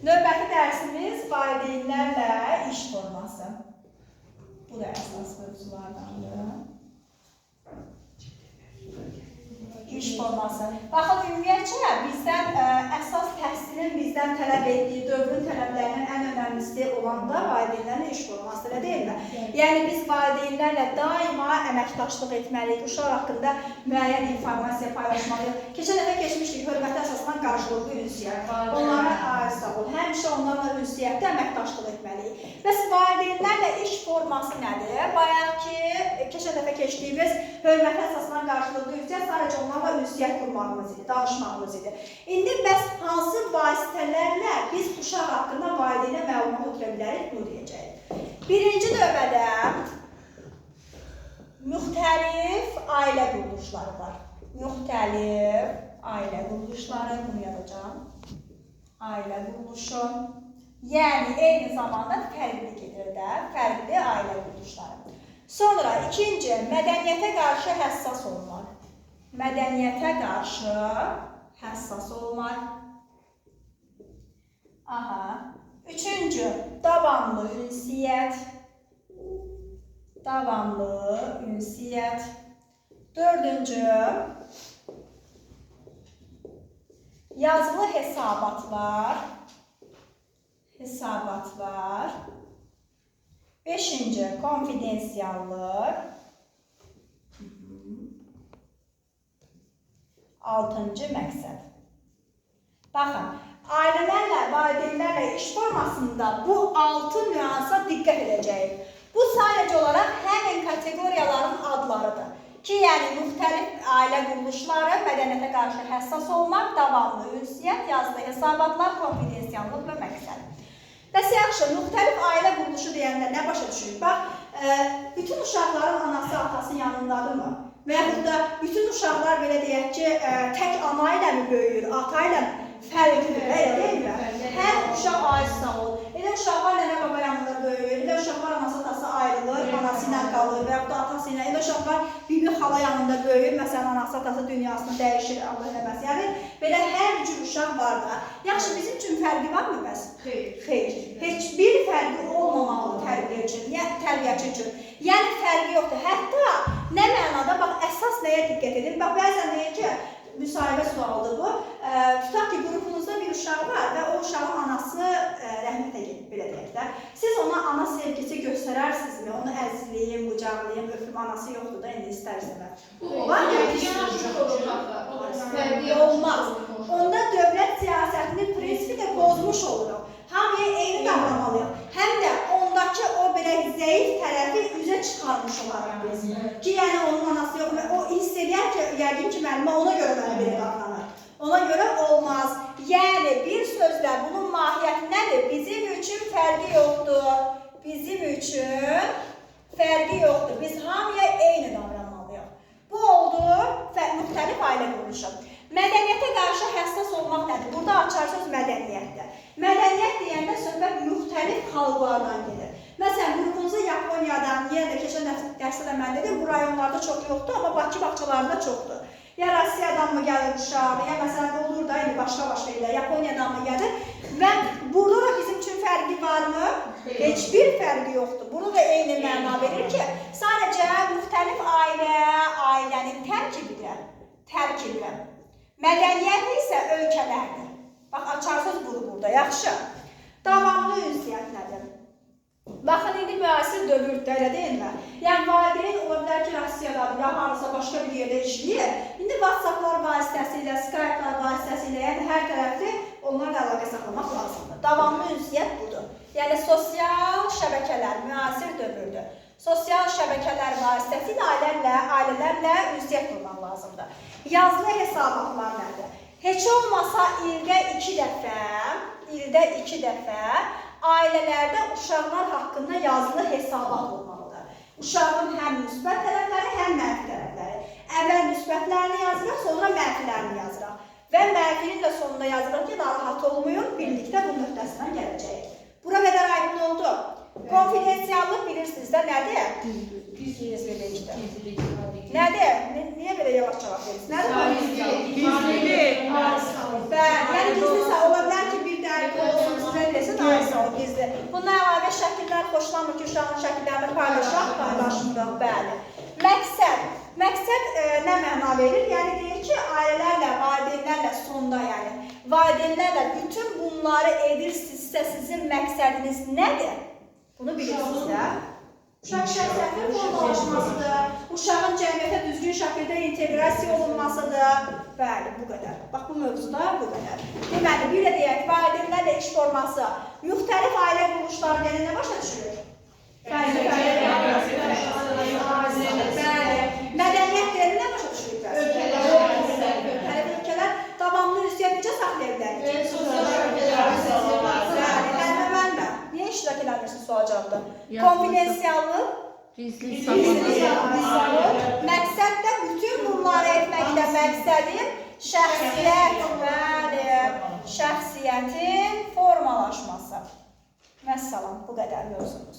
Növbəti dərsimiz valideynlərlə iş forması. Bu da əsas mövzulardandır. İş forması. Baxın, ümumiyyətcə bizdən əsas təhsilin bizdən tələb etdiyi, dövrün tələblərindən ən önəmlisi olan da valideynlərlə iş formasıdır, elə deyilmi? Yəni biz valideynlərlə daima əməkdaşlıq etməliyik, uşaq haqqında müəyyən informasiya paylaşmalıyıq. Keçən dəfə keçmişdik, hörmətə əsaslanan qarşılıqlı ünsiyyət. Onlara sağ ol, həmişə onlarla ünsiyyətdə əməkdaşlıq etməliyik. Bəs valideynlərlə iş forması nədir? Bayaq ki, keçən dəfə keçdiyimiz hörmətə əsaslanan qarşılıqlı ünsiyyət sadəcə onlarla ünsiyyət qurmağımız idi, danışmağımız idi. İndi bəs hansı vasitələrlə biz uşaq haqqında valideynə məlumat ötürə bilərik, bunu deyəcəyik. Birinci növbədə müxtəlif ailə quruluşları var. Müxtəlif ailə quruluşları, bunu yazacağam. Ailə quruluşu. Yəni, eyni zamanda fərqli gedir də, fərqli ailə quruluşları. Sonra ikinci, mədəniyyətə qarşı həssas olmaq. Mədəniyyətə qarşı həssas olmaq. Aha. Üçüncü, davamlı ünsiyyət. Davamlı ünsiyyət. Dördüncü, yazılı hesabatlar. Hesabatlar. Beşinci, konfidensiyallıq. Altıncı məqsəd. Baxın, ailələrlə, valideynlərlə iş formasında bu 6 nüansa diqqət edəcəyik. Bu sadəcə olaraq həmin kateqoriyaların adlarıdır. Ki, yəni müxtəlif ailə quruluşları, mədəniyyətə qarşı həssas olmaq, davamlı ünsiyyət, yazılı hesabatlar, konfidensiyallıq və məqsəd. Bəs yaxşı, müxtəlif ailə quruluşu deyəndə nə başa düşürük? Bax, bütün uşaqların anası, atası yanındadırmı? Və yaxud da bütün uşaqlar belə deyək ki, tək ana ilə mi böyüyür, ata ilə mi? Fərqlidir, elə deyilmi? Hər uşaq ay sağ ol. Elə uşaqlar nənə baba yanında böyüyür, elə uşaqlar anası, atası ayrılır, anası ilə qalır və yaxud da atası ilə. Elə uşaqlar bibi xala yanında böyüyür, məsələn, anası, atası dünyasını dəyişir, Allah eləməz. Yəni, belə hər cür uşaq var da. Yaxşı, bizim üçün fərqi varmı bəs? Xeyr. Xeyr. Heç bir fərqi olmamalıdır tərbiyə üçün, yəni tərbiyəçi üçün. Yəni fərqi yoxdur. Hətta nə mənada, bax, əsas nəyə diqqət edin? Bax, bəzən deyir ki, müsahibə sualıdır bu. Tutaq ki, qrupunuzda bir uşaq var və o uşağın anası rəhmətə gedib, belə deyək də. Siz ona ana sevgisi göstərərsinizmi? Onu əzizləyim, qucaqlayım, öpüm, anası yoxdur da, indi istər-istəməz. Olmaz. Onda dövlət siyasətinin prinsipi də pozmuş oluruq. Hamıya eyni davranmalıyıq. Həm də ondakı o belə zəif tərəfi üzə çıxarmış olaraq biz. Ki, yəni onun anası yox, o hiss eləyər ki, yəqin ki, müəllimə ona görə mənə belə davranır. Ona görə olmaz. Yəni, bir sözlə bunun mahiyyəti nədir? Bizim üçün fərqi yoxdur. Bizim üçün fərqi yoxdur. Biz hamıya eyni davranmalıyıq. Bu oldu müxtəlif ailə quruluşu. Mədəniyyətə qarşı həssas olmaq nədir? Burada açar söz mədəniyyətdir. Mədəniyyət deyəndə söhbət müxtəlif xalqlardan gedir. Məsələn, qrupunuza Yaponiyadan, yenə də keçən dərsdə də mən dedim, bu rayonlarda çox yoxdur, amma Bakı bağçalarında çoxdur. Ya Rusiyadan mı gəlir uşaq, ya məsələn olur da indi başqa-başqa yerlər, Yaponiyadan mı gəlir? Və burada da bizim üçün fərqi varmı? Heç bir fərqi yoxdur. Burada da eyni məna verir ki, sadəcə müxtəlif ailənin tərkibidir. Tərkibi. Mədəniyyət isə ölkələrdir. Bax, açar söz budur burada, yaxşı. Davamlı ünsiyyət nədir? Baxın, indi müasir dövrdür, elə deyilmi? Yəni, valideyn ola bilər ki, Rusiyadadır, ya harasa başqa bir yerdə işləyir. İndi WhatsApp-lar vasitəsilə, Skype-lar vasitəsilə, yəni hər tərəfli onlarla əlaqə saxlamaq lazımdır. Davamlı ünsiyyət budur. Yəni, sosial şəbəkələr müasir dövrdür. Sosial şəbəkələr vasitəsilə ailələrlə ünsiyyət qurmaq lazımdır. Yazılı hesabatlar nədir? Heç olmasa ildə iki dəfə ailələrdə uşaqlar haqqında yazılı hesabat olmalıdır. Uşağın həm müsbət tərəfləri, həm mənfi tərəfləri. Əvvəl müsbətlərini yazırıq, sonra mənfilərini yazırıq. Və mənfinin də sonunda yazırıq ki, narahat olmayın, birlikdə bunun öhdəsindən gələcəyik. Bura qədər aydın oldu. Konfidensiyallıq bilirsiniz də nədir? Gizlilikdir. Nədir? Niyə belə yavaş cavab verirsiniz? Nədir? Gizlilik. Bəli, yəni gizlisə ola bilər ki, bir dərdi olsun, sizə Valideynlər xoşlanmır ki, uşağın şəkillərini paylaşaq, paylaşmırıq, bəli. Məqsəd. Məqsəd nə məna verir? Yəni deyir ki, ailələrlə, valideynlərlə sonda, yəni valideynlərlə bütün bunları edirsinizsə, sizin məqsədiniz nədir? Bunu bilirsiniz də. Uşaq şəxsiyyətinin formalaşmasıdır, uşağın cəmiyyətə düzgün şəkildə inteqrasiya olunmasıdır. Bəli, bu qədər. Bax, bu mövzuda bu qədər. Deməli, bir də deyək, valideynlərlə iş forması, müxtəlif ailə quruluşları deyəndə nə başa düşürük? Bəli, bəli. Mədəniyyət deyəndə nə başa düşürük bəs? Müxtəlif ölkələr davamlı ünsiyyət necə saxlaya bilərik? Bəli, müəllimə, niyə iştirak eləmirsin sual cavabda? Konfidensiallıq, Gizli. Məqsəd də bütün bunları etməkdə məqsədim şəxsiyyət, bəli, şəxsiyyətin formalaşması. Vəssalam, bu qədər mövzumuz.